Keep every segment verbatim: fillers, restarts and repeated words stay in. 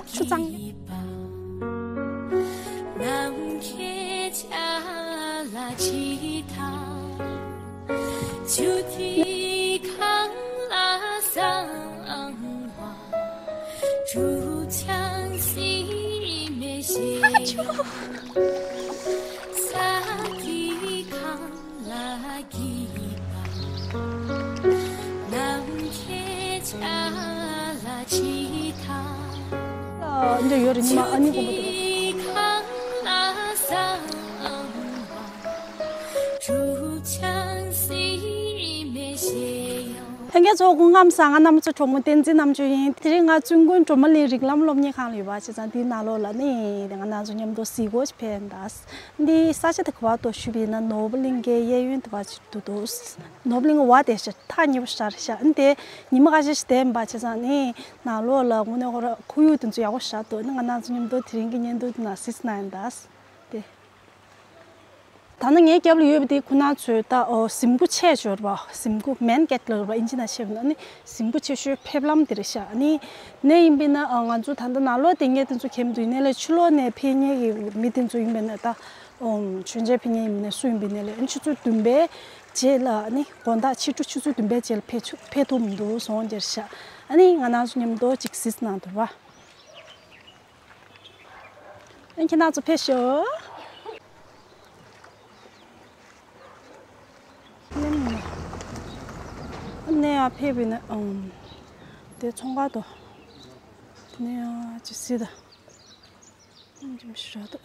ཆུ་གཙང་། འདི་ཡོད་རེད། ཉི་མ་ཨ་ནི་དགོན་པ་འདུག་ལྷན་རྒྱས་ཚོ་སྐུ་ཁམས་བཟང་། ང་རྣམ་ཚོ་གྲོགས་མོ་བསྟན་འཛིན་རྣམ་དཔྱོད་ཡིན། དེ་རིང་ང་བཙུན་དགོན་སྒྲོལ་མ་གླིང་རིགས་ལམ་སློབ་གཉེར་ཁང་ལ་ཡོད་པ་བྱས་ཙང་། འདིའི་ནང་ལོགས་ལ་ནི་ང་རྣམ་ཚོ་མཉམ་དུ་གཟིགས་སྐོར་ཞིག་ཕེབས་ཡིན་ད། འདི་ས་ཆ་དེ་ག་པར་འདུག་ཞུས་པ་ཡིན་ན་ནོར་བུ་གླིང་གི་གཡས་གཡོན་དེ་པར་ཅིག་འདུག་ནོར་བུ་གླིང་བ་དེ་ཤ་ཐག་ཉེ་པོ་ཞིག་རེད་ཤག་འདི་ཉི་མ་ཁ་ཤས་ཤིག་བསྡད་ཡིན་པ་བྱས་ཙང་ནི་ནང་ལོགས་ལ་དངོས་གནས་ཁོ་ར་ཁོར་ཡུག་དེ་ཚོ་ཡག་པོ་ཞིག་འདུག་ནི་ང་རྣམ་ཚོ་མཉམ་དུ་དེ་རིང་གི་བརྙན་ཐུང་དེ་ནང་གཟིགས་གནང་ཡིན་ད། དེ། ད་ནི་ངའི་རྒྱབ་ལ་ཡོད་པ་དེ་ཁོ་ན་ཚོས་ད་ཨོ་གཟིམ་ཁུག་ཆེ་ཤོས་རེད་པ། གཟིམ་ཁུག་མེན་གེ་ཊི་ལབ་རེད་པ། ཨིན་ཇི་ནང་བཤད་པ་ན་ནི་གཟིམ་ཁུག་ཆེ་ཤོས་ཕེབས་ལམ་དེ་རེད་ཤག་ནི་ནས་ཡིན་པས་ན་ཨ་ང་ཚོ་ད་ལྟ་ནང་ལོགས་དེ་ངས་དེ་ཚོ་མཁྱེན་མི་འདུག་ཡིན་ནའི་ལས་ཕྱི་ལོགས་ནས་ཕེབས་མཁན་གྱི་མི་དེ་ཚོ་ཡིན་པས་ན་ད་ཨོ་མཆོད་མཇལ་ཕེབས་མཁན་ཡིན་པས་ན་སུ་ཡིན་པས་ན་ལས་ཆུ་ཚོད་བདུན་པའི་རྗེས་ལ་ནི་དགོང་དག་ཕྱི་དྲོ་ཆུ་ཚོད་བདུན་པའི་རྗེས་ལ་ཕེབས་ཆོག་ཕེབས་ཐུབ་མི་འདུག་གསུངས་རྒྱུ་རེད་ཤག་ཨ་ནི་ང་རང་ཚོ་མཉམ་དུ་ཅིག་གཟིགས་གནང་འདུག་པ། ཨ་ཁྱེད་རང་ཚོ་ཕེབས་ཤོག་ཨ་ནེ་ཡང་ཕེབས་པས་ན་ཨམ། དེ་ཚོང་ཁང་དུ། དེ་ནས་ཡང་ཅི་སྲིད་ད། ཨམ་ཅི་མི་ཤི་ར་དུ།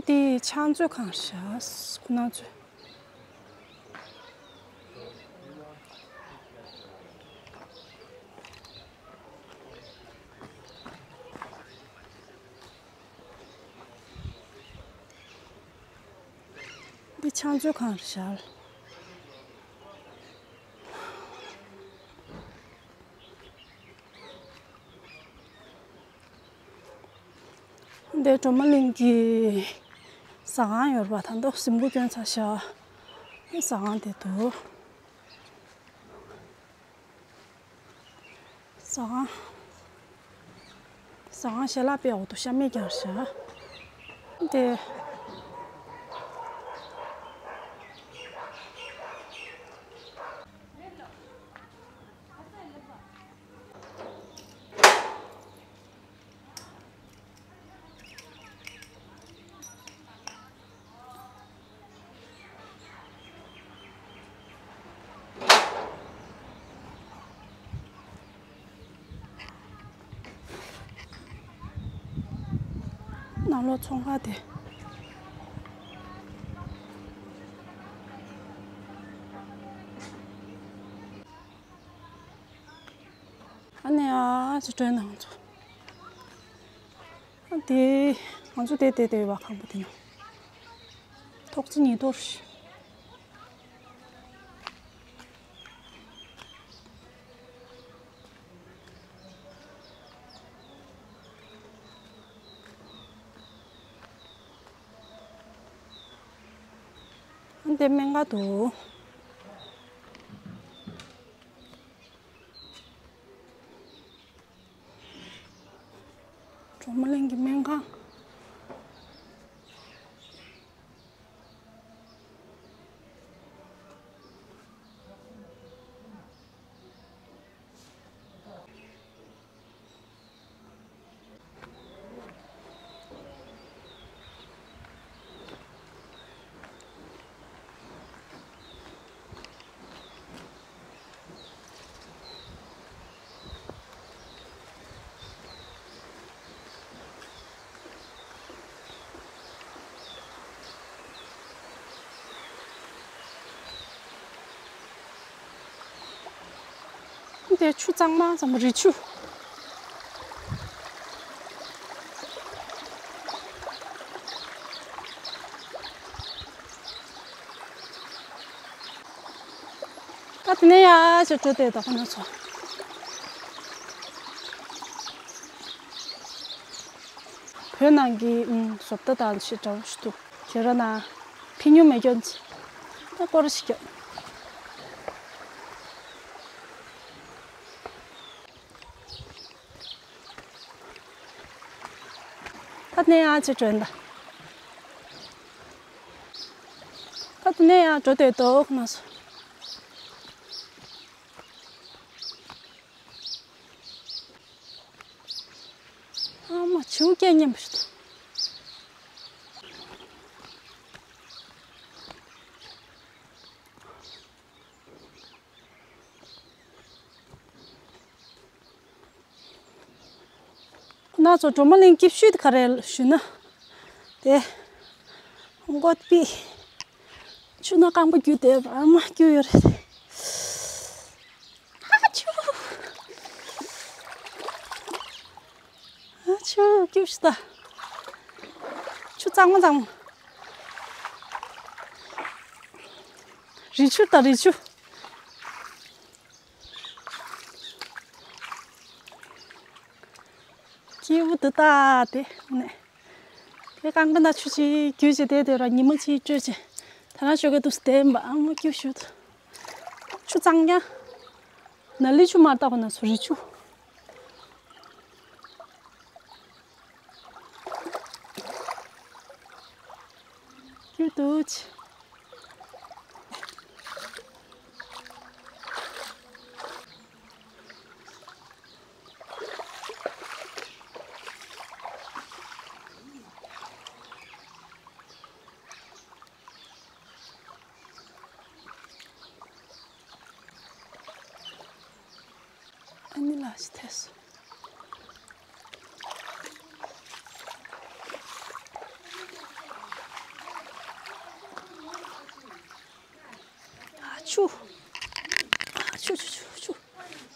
འདི་ཕྱག་མཛོད་ཁང་ཤག་ཁོ་ན་ཚོས། འདི་ཕྱག་མཛོད་ཁང་རེད་ཤག་འདི་སྒྲོལ་མ་གླིང་གི་ཟ་ཁང་ཡོད་རེད་པ། ད་དུང་གཟིམ་ཁུག་བསྐྱོན་ཚར་ཤག་ཟ་ཁང་དེ་འདུག་ཟ་ཁང་། ཟ་ཁང་ཞལ་ལག་དཔེ་འོ་དོ་ཤ་མེད་རྒྱག་ཤག་དེ། ནང་ལོགས་ཚོང་ཁང་དེ། ཨ་ནེ་ཨ་ཅི་སྤྲོད་ནང་ཚོ། ཨ་དེ། ང་ཚོ་དེ་དེ་དེ་བ་ཁང་པ་དེ་ན། ཐོག་བརྩེགས་ཉིས་ཐོར་ཞིག་ཨ་དེ་སྨན་ཁང་འདུག་སྒྲོལ་མ་གླིང་གི་སྨན་ཁང་། དེ་ཆུ་གཙང་མ་གཙང་མ་རི་ཆུ། ད་དེ་ནས་ཡར་ཞིག་འགྲོ་དེ་ད་ཁོ་ན་ཚོ། བོད་ནང་གི་ཨུམ་བཟོ་ལྟ་དང་ཞེ་འདྲ་བོ་ཞིག་འདུག་ཁྱེད་རང་ན་ཕི་ཉུ་མེ་སྐྱོན་ཅི་ད་སྐོར་ཞིག་སྐྱོད། ད་ནས་ཨ་ཅེ་བྲོས་འདའ། ད་དེ་ནས་ཡང་འགྲོ་བསྡད་འདུག་ང་ཚོ། ཨ་མ་བྱིའུ་སྐད་སྙན་པོ་ཞིག་འདུག་ཁོ་ན་ཚོ་སྒྲོལ་མ་གླིང་སྐྱིད་ཤོས་དེ་ག་རེ་ཞུ་ན། དེ། མགོ་པི། ཆུ་སྣ་རྐང་པ་རྒྱུ་དེ་ཨ་མ་རྒྱུ་ཡོད་རེད། ཨ་ཆུ། ཨ་ཆུ་རྒྱུ་ཤི་ད། ཆུ་གཙང་མ་གཙང་མ། རི་ཆུ་ད་རི་ཆུ། སྐྱིད་པོ་འདུག་ད་དེ་ནས། དེ་རྐང་པ་ན་ཆུ་ཅིག་རྒྱུས་ཅིག་དེ་དེ་ར་ཉི་མ་ཅིག་སྤྲོད་ཅིག་ད་ན་ཆོ་ག་འདུག་སྟེ་འབའ་ཨ་མ་སྐྱིད་ཤོས། ཆུ་གཙང་ཡ། ན་ལི་ཆུ་མར་བཏགས་པ་ན་ཚོ་རི་ཆུ། སྐྱིད་འདུག་ཅི། ཨ་ནི་ལ་ཞིག་ཐེ་སོ། ཨ་ཆུ། ཨ་ཆུ་ཆུ་ཆུ་ཆུ།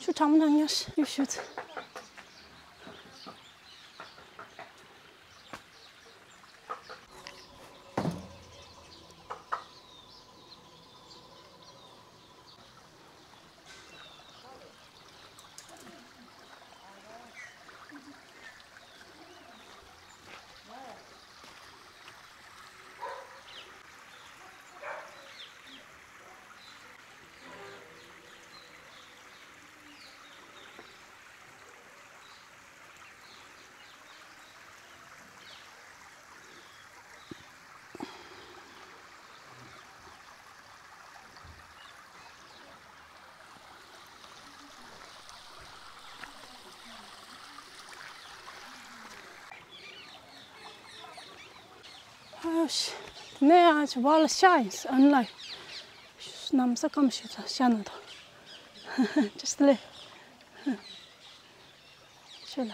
ཆུ་གྲང་མོ་ནང་ཉར་ཡོད་ཤོད། ཨ་ཤ། དེ་ནས་ཡང་ཅི་བ་ལ་ཤ་ཡིན་ཨན་ལ། གནམ་ས་སྐམ་ཞིག་ཤ་ན་དོ། ཅི་སྟེ་ལེ། ཤ་ལ།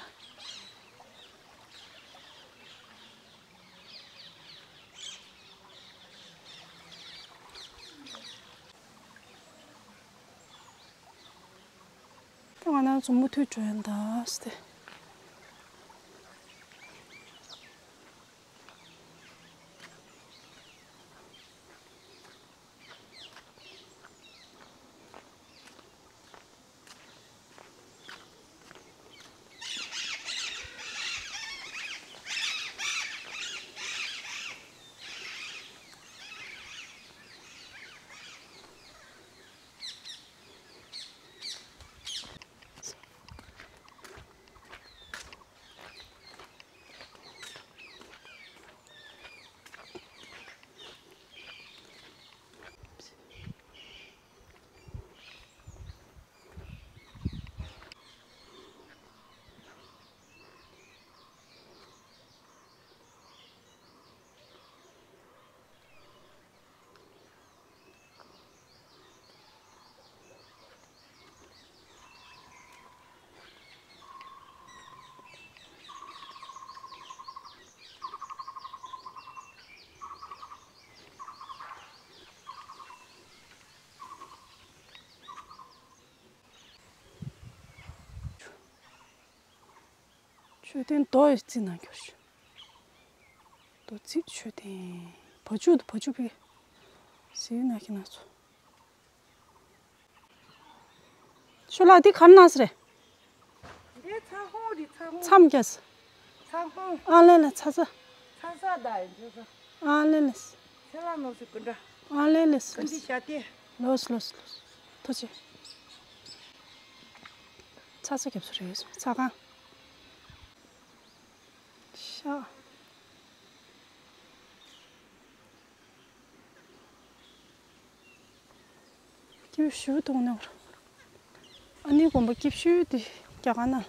ད་ང་ན་ཚོ་མུ་མཐུད་འགྲོ་ཡ་འདའ་སྟེ། མཆོད་རྟེན་རྡོ་ཡི་རྩིག་ནང་འཁྱོར་ཤོག་རྡོ་རྩིག་མཆོད་རྟེན། བ་ཕྱུགས་དང་བ་ཕྱུགས་པའི་ཟེར་ན་ཁྱེད་ན་ཚོ། ཤོ་ལགས་འདི་གར་ན་སི་རེད། འདི་ཚ་ཧོང་རི་ཚ་ཧོང་། མཚམས་རྒྱས། ཚ་ཁོང་། ཨ་ལེ་ལེ་ཚ་ཚ། ཚ་ཚ་ད་ཡིན་ཚ་ཚ། ཨ་ལེ་ལེ། ཚེ་ལ་ནོར་སི་ཀུན་འདྲ། ཨ་ལེ་ལེ། ཀུན་འདི་བྱ་སྟེ། ལོས་ལོས་ལོས། ཐུགས་རྗེ་ཆེ། ཚ་ཚ་རྒྱབ་སུ་རེད་ཚ་ཁང་། ཤ། སྐྱིད་ཤོས་དུ་ནོར། ཨ་ནི་དགོན་པ་སྐྱིད་ཤོས་དེ་རྒྱ་གར་ན།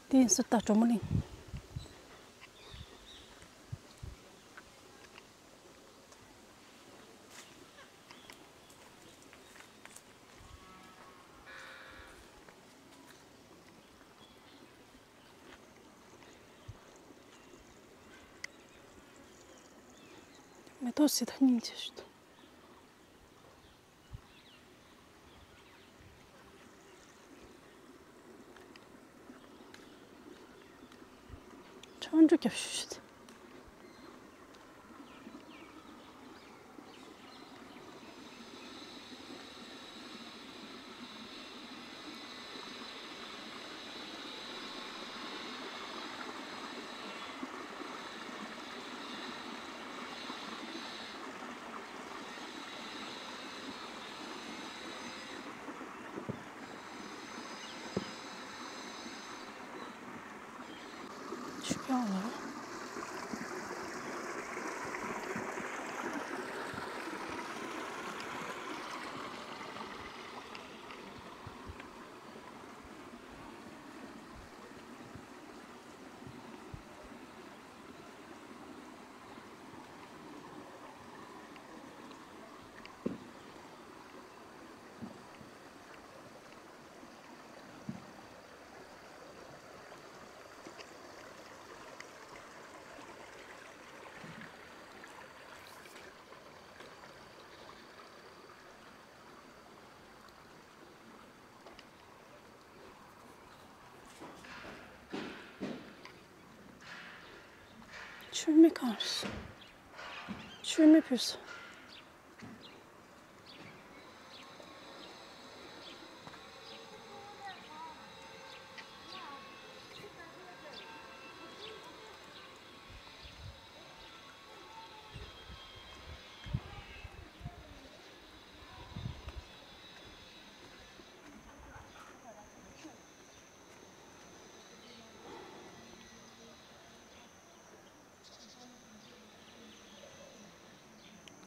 དེ་ཡིན་སྲིད་ད་གྲོ་མོ་གླིང་། མེ་ཏོག་སི་ད་སྙིང་རྗེ་ཞིག་འདུག། ཁྲང་ཁྲུ་རྒྱབ་ཤུ་ཤུ། ཆུ་ཡག་ལ། མཆོད་མེ་གང་རེད། མཆོད་མེ་ཕུལ་སོང་།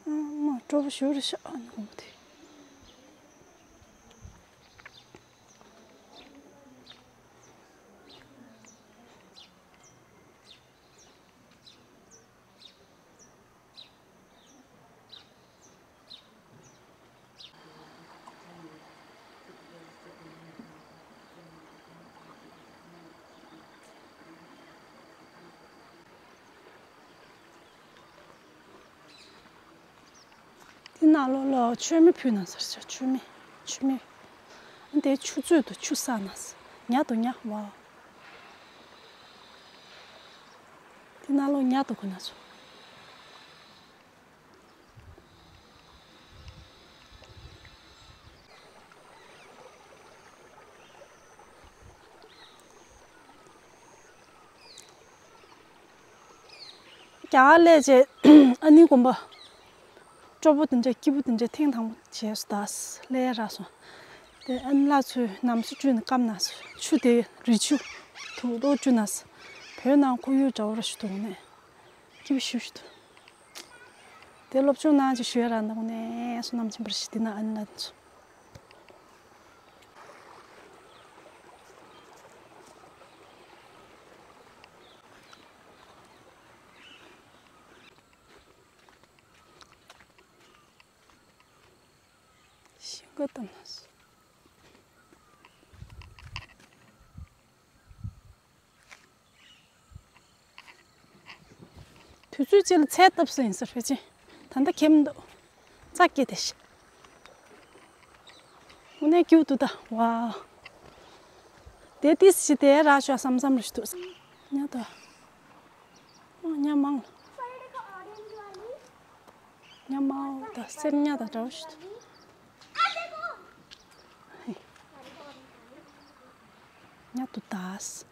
ཨ་མ་སྤྲོ་པོ་ཞུ་རེ་ཤག་ཨ་ནི་འོ་དེ། དེ་ནང་ལོགས་ལ་མཆོད་མེ་ཕུལ་ན་ཟེར་ཤག་མཆོད་མེ། མཆོད་མེ། དེ་ཆུ་མཛོད་དུ་ཆུ་བསགས་ན་ཟེར། ཉ་དུ་ཉ་བ། དེ་ནང་ལོགས་ཉ་དུ་གོ་ན་ཚོ། རྒྱ་གར་སླེབས་རྗེས་ཨ་ནི་དགོན་པ་སྤྲོ་པོ་དེ་འདྲ་སྐྱིད་པོ་དེ་འདྲ་ཐེངས་དང་པོ་བྱས་སོང་། ད་སླེབས་རག་སོང་། དེ་ཨ་ནི་ལགས་ཚོས་ནམ་སོ་བཅུ་ནས་སྐམ་ན་ཆུ་དེ་རི་ཆུ་དུག་དོག་བཅུ་ན་བོད་ནང་ཁོར་ཡུག་འདྲ་བོ་ར་ཞིག་འདུག་ནས་སྐྱིད་པོ་ཞེ་པོ་ཞིག་འདུག། དེ་སློབ་སྦྱོང་གནང་ཅིག་ཞུ་ཡ་རག་འདུག་ནས་བསོད་ནམས་ཆེན་པོ་རེད་ཤག། དེ་ན་ཨ་ནི་ལགས་ཚོ། ཤིང་ཀ་བཏབ་ན་སོ། དུས་ཚོད་ཅིག་ལ་ཚལ་བཏབ་ས་ཡིན་ཟེར་ཕལ་ཆེར། ད་ལྟ་ཁེམ་འདུག། རྩྭ་སྐྱེས་ཏེ་ཤི། དངོས་གནས་སྐྱིད་པོ་འདུག་ད། ཝའོ། དེ་ཏིས་ཞིག་དེ་རག་ཤག་བསམ་བསམ་རེ་ཞིག་འདུག། ཉ་ད། ཉ་མང་། ཉ་མང་ད་སེར་ཉ་དང་འདྲ་བོ་ཞིག་འདུག། ཉ་དུ་དཱས།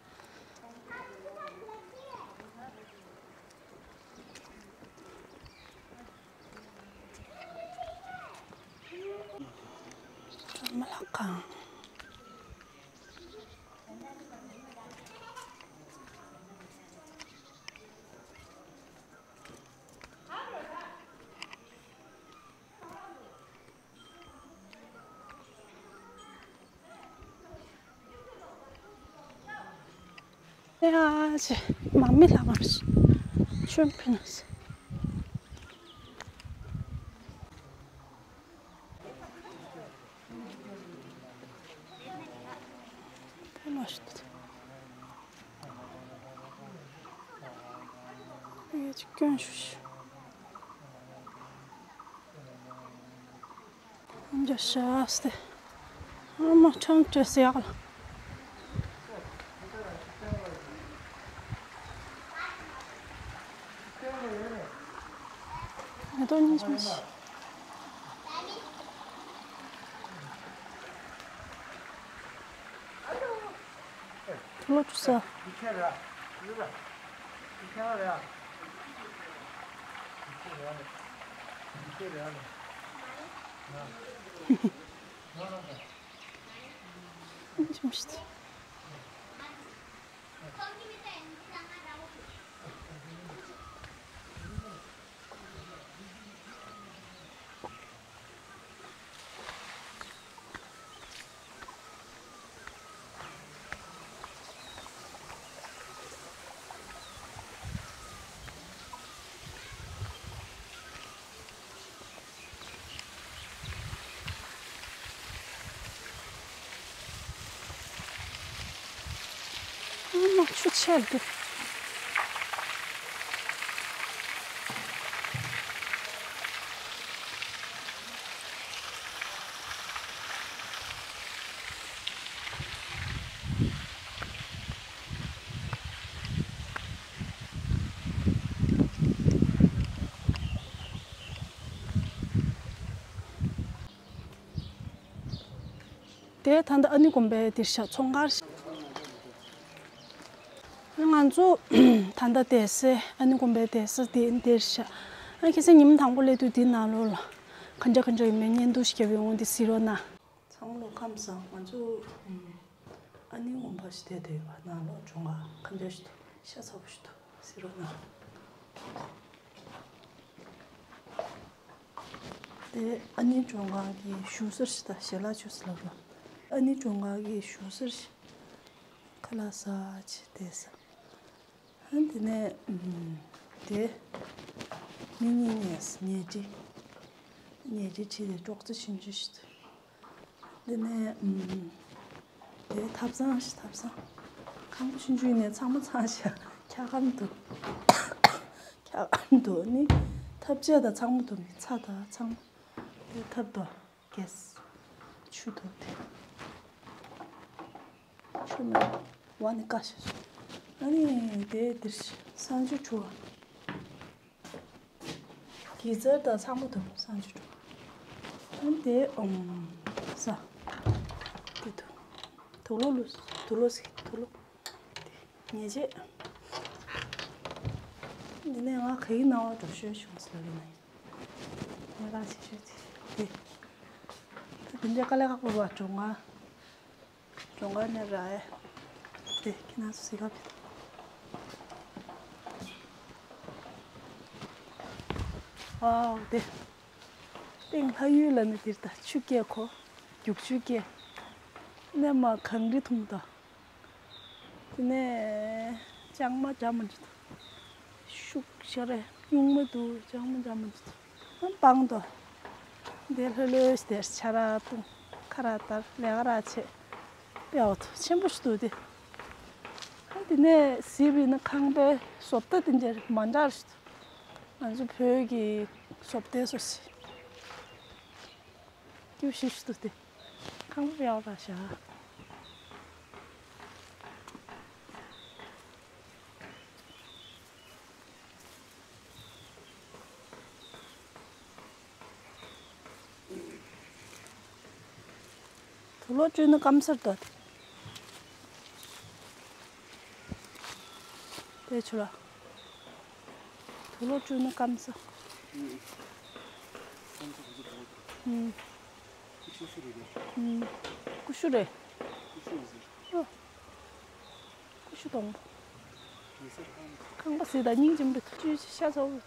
ཡ་ཅེ། མ་མི་ལ་མ་ཤི་ཆོན་ཕི་ན་སི། ཕི་ལ་ཤི་ཏུ་ཡ་ཅེ་སྐྱོན་ཤུ་ཤི། འཇའ་ཤ་སྟེ། ཨ་མ་ཁྲང་ཅེ་སི་ཡག་ལ། ཨ་དོ་ཉིས་མ་ཤི། ལོ་ཅུ་ས། ཨ་མ་ཆུ་ཆད་འདུག་དེ་ད་ལྟ་ཨ་ནི་དགོན་པའི་འདིར་ཤག་ཚོང་མཁར་ཤག་ང་ཚོ་ད་ལྟ་བསྡད་སའི་ཨ་ནི་དགོན་པའི་བསྡད་ས་དེ་འདིར་ཤག་ཨ་ཁ་སང་ཉིན་མོ་དང་པོ་སླེབས་དུས་འདི་ནང་ལོགས་ལ་ག་འདྲ་ག་འདྲ་ཡོད་མེད་བརྙན་ཐུང་ཞིག་བརྒྱབ་ཡོང་། འདི་གཟིགས་རོགས་གནང་། ཚང་མ་ལོ་ཁམས་བཟང་། ང་ཚོ་ཨ་ནི་དགོན་པ་ཞིག་བསྡད་བསྡད་ཡོད་པ། ནང་ལོགས་གྲོང་ཁ་ག་འདྲ་ཞིག་འདུག་ཤ་ཚ་པོ་ཞིག་འདུག་གཟིགས་རོགས་གནང་། དེ་ཨ་ནི་གྲོང་ཁ་གི་བཞུགས་ས་ཞིག་དང་ཞལ་ལག་མཆོད་ས་ལབ་ར། ཨ་ནི་གྲོང་ཁ་གི་བཞུགས་ས་ཞིག་ཁ་ལག་ཟ་ཅི་བསྡད་ས། ཨ་དེ་ནས་ཨམ་དེ་མི་གཉིས་ནས་ཉལ་ཁྲི། ཉལ་ཁྲི་ཁྲིད་དེ་ཅོག་ཙེ་ཆུང་ཆུང་ཞིག་འདུག་དེ་ནས་ཨམ་དེ་ཐབ་ཚང་ཞིག་ཐབ་ཚང་། ཁང་པ་ཆུང་ཆུང་ནས་ཚང་མ་ཚང་ཞིག་འཁྱག་སྒམ་འདུག་འཁྱག་སྒམ་འདུག་ནི་ཐབ་ཆས་དང་ཚང་མ་འདུག་ནི་ཚ་དང་ཚང་མ། དེ་ཐབ་དང་གེ་སི། ཆུ་འདུག་དེ། ཆུ་མེད། བ་ནི་ཀ་ཤ་ཤ། ཨ་ནི་དེ་འདིར་གསང་སྤྱོད་ཁྲུ་བ། གེ་སར་དང་ཚང་མ་འདུག་གསང་སྤྱོད་ཁྲུ་བ། ཨ་ནི་དེ་ཨོམ་ས། དེ་འདུག་དུག་ལོག་ལུས། དུག་ལོག་ཟེར། དུག་ལོག་ཉེས་ཆད། འདི་ནས་ང་ག་གི་ནང་བ་འགྲོ་ཤོད་བྱུང་ཟེར་ལབ་ཡིན་ན། ངས་ལ་ཆེ་ཤོད་ཚེ་དེ། ད་དེ་འདྲའི་དཀའ་ལས་ཁག་པོ་བ་གྲོང་ཁ། གྲོང་ཁ་ནས་ར་ཨེ། དེ་ཁྱེད་རང་ཚོ་གཟིགས་ག་ཕེབས། ཨའོ་དེ། སྟེང་ལྷ་ཡུལ་ལ་ནི་འདིར་ད་ཆུ་སྐྱེས་ཁོ། རྒྱུག་ཆུ་སྐྱེས། ནས་མ་གངས་རི་འཐུང་ད། དེ་ནས་ལྕང་མ་འཇའ་མ་འཇུ་འདུག་ཤུགས་ཤར་རེ་སྨྱུག་མ་འདུག་ལྕང་མ་འཇའ་མ་འཇུ་འདུག་ཨ་སྤང་དོ། འདི་ལྷོད་ལྷོད་དེར་ཆ་ར་བཏུང་ཁ་ར་དར་ལས་ཀ་ར་བྱེད། དཔེ་འོ་ཐོ་ཆེན་པོ་ཞིག་འདུག་དེ། ཨ་དེ་ནས་གཟིགས་པ་ཡིན་ན་ཁང་པའི་བཟོ་ལྟ་དེ་འདྲ་མ་འདྲ་ཞིག་འདུག་ང་ཚོ་བོད་ཀྱི་བཟོ་ལྟའི་སོ་སི། སྐྱིད་ཤིག་ཏུ་སྟེ། ཁང་པ་ཡག་པ་བཞག་དུག་ལོག་བཅུག་ན་སྐམ་སར་ལྟོས། དེ་ཆུ་ལ། དུག་ལོག་བཅུག་ན་སྐམ་ས། ཨུམ། ཨུམ། ཀུ་ཤུ་རེད། ཨོ། ཀུ་ཤུ་དང་པོ། ཁང་པ་ཟིག་དང་སྙིང་རྗེ་མོ་རེད། ཆུ་ཤ་ཚ་བོ་རེད།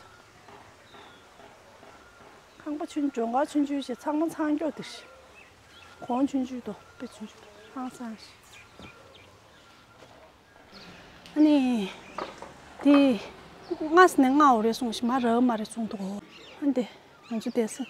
ཁང་པ་ཆུང་ཆུང་ག་ཆུང་ཆུང་ཞིག་ཚང་མ་ཚང་སྐྱོ་དེ་ཞིག་གོང་ཆུང་ཆུང་དོ་དཔེ་ཆུང་ཆུང་དོ་ཧང་སང་ཞིག་ཨ་ནི། དེ། སྔ་ས་ནས་སྔ་འོ་རེད་གསུངས་ཤིག་མ་རག་མ་རེད་གསུངས་འདུག་ཨ་འདི། ང་ཚོ་བསྡད་ས་དེ།